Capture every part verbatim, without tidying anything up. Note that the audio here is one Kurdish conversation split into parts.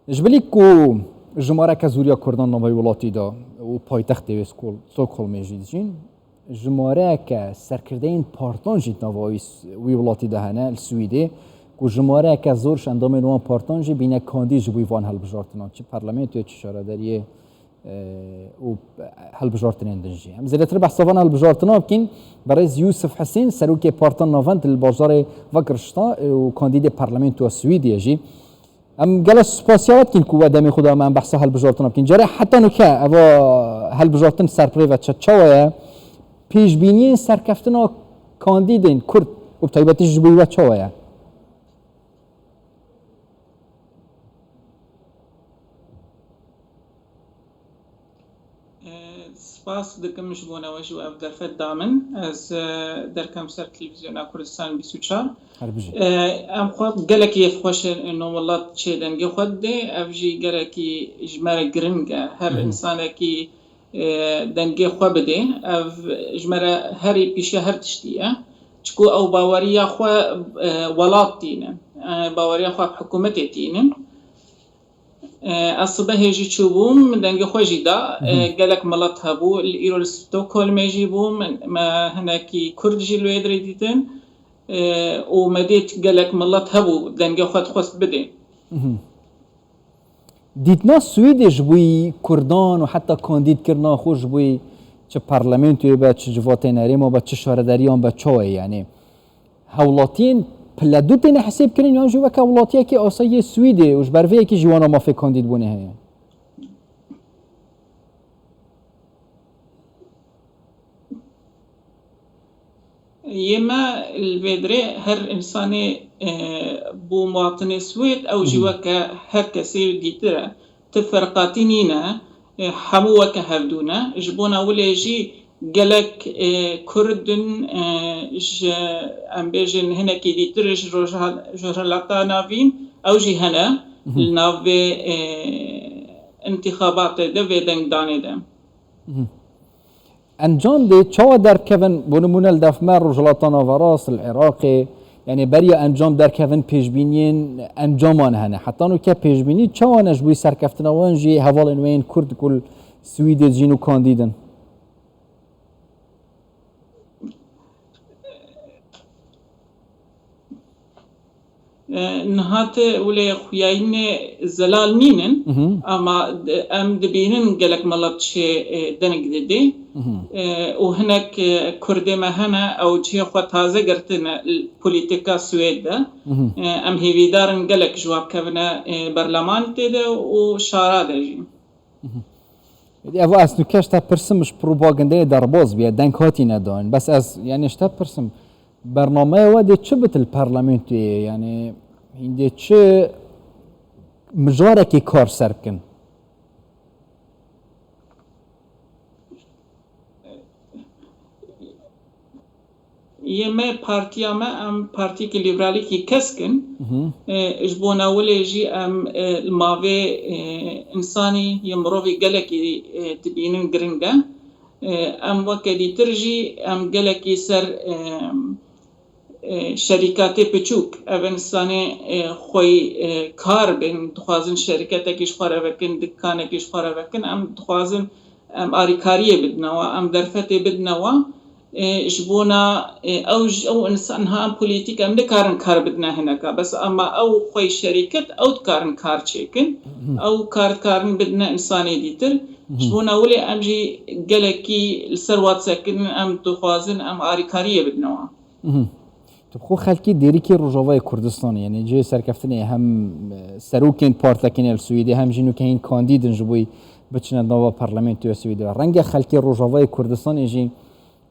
Ji bilî ku jimareke zûriya Kurdan nava wî welatî de û paytextê wê Skol-, Stockholmê jî dijîn, jimareke serkirdeyên partan jî nava wî s-, wî welatî de hene, li Swîdê, ku jimareke zor ji endamên wan partan jî bîne kandîd ji bo van hilbijartinan, çi parlamentoyê, çi şaredariyê, e, û hilbijartinên din jî. Em zêdetir behsa van hilbijartina bikîn, berêz Yusuf Hisên, serokê Partan Navend li bajarê Fagersta, e, û kandîdê parlamentoya Swîdiyê jî. Em gelek spasiya we dikin ku we demê xwe da me em behsa hilbijartina bikin. Carê heta nuke eva hilbijartin ser bi rê ve çe-, çawa ye? Pêşbîniyên serkeftina kandîdên Kurd û bi taybetî ji bo we çawa ye? Spas dikim ji bo newe jî û ev derfet da min. Ez, e, derkem ser televîzyona Kurdistan bîst û çar. Her bijî. E, em xwe gelekî yê xweş e, no welat çê dengê xwe didê. Ev jî gelekî ji me re giring e. Her Hı hı. insanekî, e, dengê xwe bidê. Ev ji me re herî pîşe her tiştî ye. Çiku ew baweriya xwe, e, welat tînin. E, baweriya xwe hikûmetê tînin. E, ez sibehê jî çûbûm, min dengê xwe jî da. E, Hı hı. Gelek milet hebû, li îro li Stockholmê jî bûm, min, me hinekî Kurd jî li wê dirê dîtin. E, û me dît gelek milet hebû, dengê xwe dixwest bidê. Hı hı. Dîtina Swîdê ji bo Kurdan û heta kandîdkirina xwe ji bo çi parlamentoyê be, çi civatên herêma be, çi şaredariyan be, çawa ye? Yanî hewlatiyên pile du têne hesêbkirin yan jî weke welatiyekî asayî yê Swîdê û ji ber vê yekê jî wana mafê kandîdbûnê heye? Yê me li vê dirê her însanê, e, bû muwatinê Swêd, ew jî Hı hı. weke her kesê dîtir e. Ti ferqatî nîne, e, hemû weke hevdû ne. Ji bona wilê jî gelek, e, Kurd in, e, ji, em bêjin, hinekî dîtir ji Rojhal-, ji Rojhilata Navîn, ew jî hene Hı hı. li nav vê, e, întîxabatê de, vê dengdanê de. Hı hı. Encam dê çawa derkevin? Bo nimûne li def me Rojhilata Naverast, li Iraqê, yanî beriya encam derkevin pêşbîniyên encaman hene. Heta nûke pêşbînî çawa ne ji bo serkeftina wan jî hevalên we yên Kurd ku li Swîdê dijîn û kandîd in? E, niha ti wile xuyayînê zelal nînin, Mhm. ama di-, em dibînin gelek milet çê, e, deng didê. Mhm. E, û hinek, e, Kurdê me hene, ew cihê xwe taze girtine li polîtîka Swêd de. Mhm. E, em hêvîdar in gelek ji wan bikevine, e, berleman tê de û şara de jî. Mhm. Êdî eva ez nuke ji te pirsim ji propagandeyê derbas bûye, deng hatîne dan. Bes ez, yanî ji te pirsim, bernameya we dê çi bit li parlamentoyê? Yanî hîn dê çi mijarekê kar ser bikin? Yê me, partiya me, em partiyekî lîberalîkî kesk in. Mhm. E, ji bona wilê jî em, e, li mavê, e, însanî yê mirovî gelekî, e, dibînin giring e. E, em weke dîtir jî em gelekî ser, e, e, şerîkatê piçûk, ev însanê, e, xweyî, e, kar bên, dixwazin şerîketekî ji xwe re vekin, dikanekî ji xwe re vekin, em dixwazin em arîkariyê bidine wa, em derfetê bidine wa. E, ji bona, e, ew ji, ew însan, ha, em polîtîk, em nikarin kar bidine hineka. Bes ama ew xwey şerîket, ew dikarin kar çêkin. Mhm. Ew kar dikarin bidine însanê dîtir. Mhm. Ji bona wilê em jî gelekî li ser wa disekinin, em dixwazin em arîkariyê bidine wa. Mhm. Tu bi xwe xelkê dêrikê Rojavayê Kurdistanê, yanî cihê serkeftinê hem, e, serokên partekên li Swêdê, hem jî nûke hîn kandîd in ji bo biçine nava parlamentoya Swêdê. Renge xelkê Rojavayê Kurdistanê jî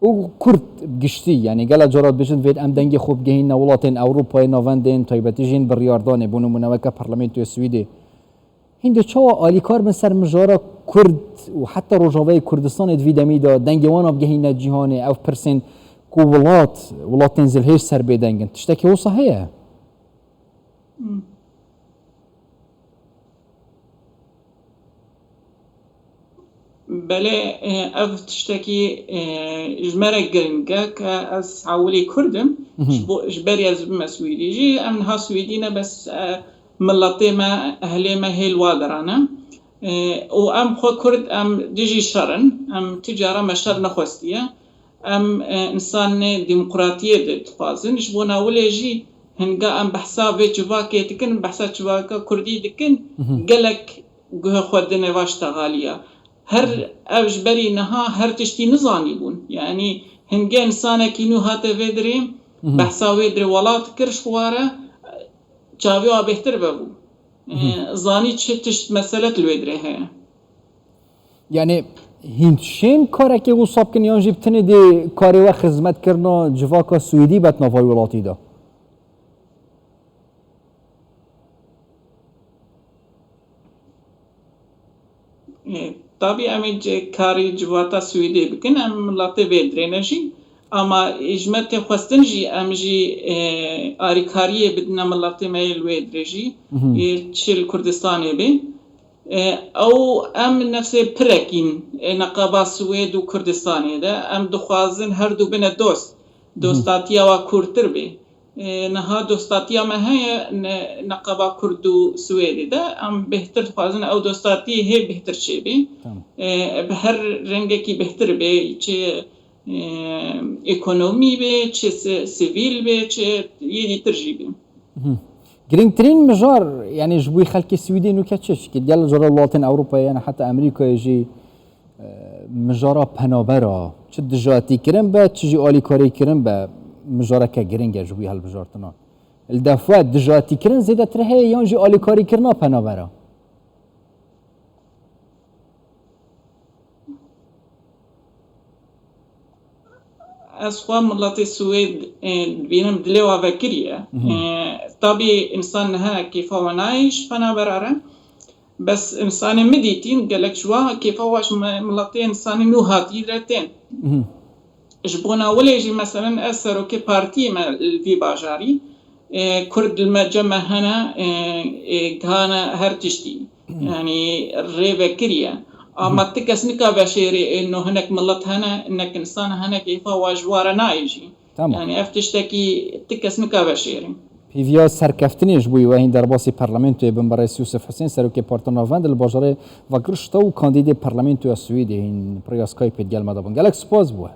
û Kurd giştî, yanî gela cara dibêjin divêt em dengê xwe bigehîne welatên Ewropayê navendên taybetî jî yên biryardanê, bo nimûne weke parlamentoya Swêdê. Hîn dê çawa alîkar bin ser mijara Kurd û heta Rojavayê Kurdistanê di vî demî de dengê wan bigehîne cîhanê, ev pirsên ku welat, welatên zilhêz ser bê deng in. Tiştekî wisa heye? Hmm. Belê, e, ev tiştekî, e, ji me re giring e ke ez hewilî Kurd im. Mhm. Ji bo, ji berî ez bime Swîdî jî, em niha Swîdî ne, bes, e, Miletê me, ehlê me hê li wa deran e. E, û em xwe Kurd, em dijî şer in. Em tu cara me şer nexwestiye. Em, e, însanê demokratiyê di-, dixwazin. Ji bona wilê jî hinga em behsa vê civakê dikin, behsa civaka Kurdî dikin, gelek guhê xwe dine va ştexaliya. Her ev ji berî niha her tiştî nizanîbûn. Yanî hingê însanekî nû hate vê dirê, behsa wê dirê welat kir ji xwe re, çavê wa bêhtir vebû. E, zanî çi tişt meselet li wê dirê heye. Yani hîn şên karekê wisa bikin yan jî bi tenê dê karê we xizmetkirina civaka Swêdî be di navayî welatî de? E, tabî em ê ci-, karî civata Swêdê bikin, em miletê vê dirê ne jî. Ama ji me tê xwestin jî em jî, e, arîkariyê bidine miletê me yê li wê dirê jî, yê çi li Kurdistanê bê. E, ew em nefsê pirekîn, e, neqaba Swêd û Kurdistanê de. Em dixwazin her du bine dost. Dostatiya wa kûrtir bê. E, niha dostatiya me heye ne-, neqeba Kurd û Swêdê de. Em bêhtir dixwazin ew dostatiyê hê bêhtir çêbê. Tamam. E, bi her rengekî bêhtir bê. Çi, e, ekonomî bê, çi si-, sivîl bê, çi yê dîtir jî bê. Girîngtirîn mijar, yani ji bo xelkê Swêdê nûke çi? Çikî gel cara welatên Ewropayê, yani heta Amerîkayê jî, e, mijara penabera, çi dijatîkirin be, çi jî alîkarîkirin be, mijareke giring e ji bo hilbijartina. Li def we dijatîkirin zêdetir heye yan jî alîkarîkirina penabera? Ez xwe miletê Swêd, e, dibînim dilê wa vekirî ye. E, tabî însan niha kêfa we nayê ji penabera re. Bes însanê min dîtîn, gelek ji wa kêfa wa ji mi-, miletê însanê nû hatî re tên. Ji bona wilê jî, meselen, ez serokê partiyê me li vî bajarî, e, Kurd li me cem me hene, e, e, gihane her tiştî. Yanî rê vekirî ye. Ama ti kes nika veşêrê, e, no hinek milet hene, hinek însan hene, kêfa wa ji wa re nayê jî. Tamam. Yanî ev tiştekî ti kes nika veşêrê. Pêviya serkeftinê ji bo wê hîn derbasî parlamentoyê bin, berêz Yûsif Husên, serokê Partiya Navend li bajarê Vagirişta û kandîdê parlamentoya Swêdê hîn bi rêya Skypeê digel me de bûn. Gelek spas bo we.